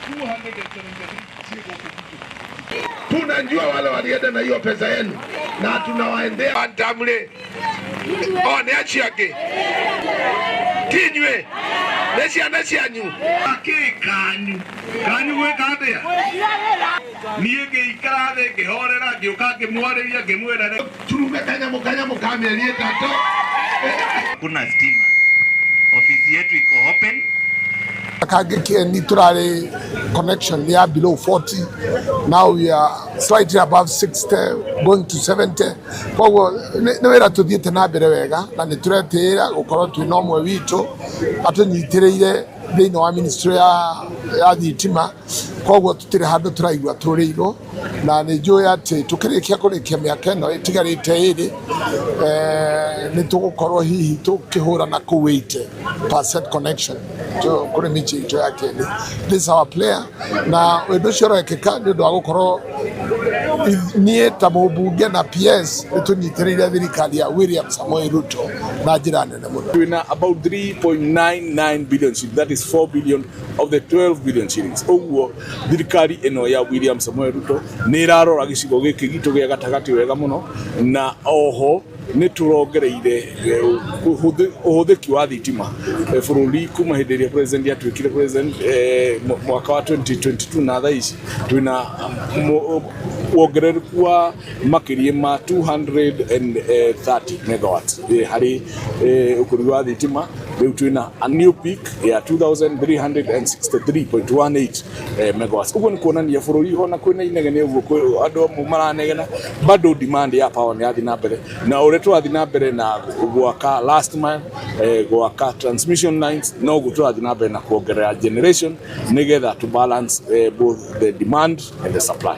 273 ciĩ gũkũ gwitũ. Tunajua wale walienda na hiyo pesa yenu na tunawaendea ntamre o nĩ acio angĩ tinyue nĩ ciana cianyu. Akĩ kanyu kanyu gwĩka atĩa? Niĩ ngĩikara thĩ, ngĩhorera, ngĩũka, ngĩmwarĩria, ngĩmwĩra turume kanyamũ kanyamũ ka mĩeri 3. Kuna stima. Ofisi yetu iko open. Kangĩ kĩeni tũrarĩ connection ya below 40, now we are slightly above 60, going to 70. Koguo nĩ wĩra tũthiĩte na mbere wega na nĩ tũretĩĩra gũkorwo twĩna ũmwe witũ atũnyitĩrĩire thĩinĩ wa ministry ya thitima. Koguo tũtirĩ handũ tũraigua tũrĩirwo na nĩ njũĩ atĩ tũkĩrĩkia kũrĩkia mĩaka ĩno ĩtigarĩte ĩrĩ, nĩ tũgũkorwo hihi tũkĩhũrana kũu 80% connection to kũrĩ mĩciĩ itũ ya Kenya. This is our player na ũndũ ũcio ũrekĩka nĩ ũndũ wa gũkorwo niĩ ta mũmbunge na PS nĩ tũnyitĩrĩire thirikari ya William Samoei Ruto na njĩra nene mũno. Twina about 3.99 billion shillings, that is 4 billion of the 12 billion shillings. Ũguo thirikari ĩno ya William Samoei Ruto nĩ ĩrarora gĩcigo gĩkĩ gitũ gĩa gatagatĩ wega mũno, na oho nĩ tũrongereire ũhũthĩki wa thitima bũrũri kuma hĩndĩ ĩrĩa president atuĩkire president mwaka wa 2022, na thaa ici twĩna wongerereku wa makĩria ma 230 megawatts harĩ ũkũri wa thitima. Rĩu twĩna a new peak ya 2363.18 megawatts. Ũguo nĩ kuonania bũrũri ona kwĩna inegene ũguo, andũ amwe maranegena, bado demand ya power nĩ yathiĩ na mbere, na ũrĩa tũrathiĩ na mbere na gwaka last mile, gwaka transmission lines, noguo tũrathiĩ na mbere na kuongerera generation nĩgetha to balance both the demand and the supply.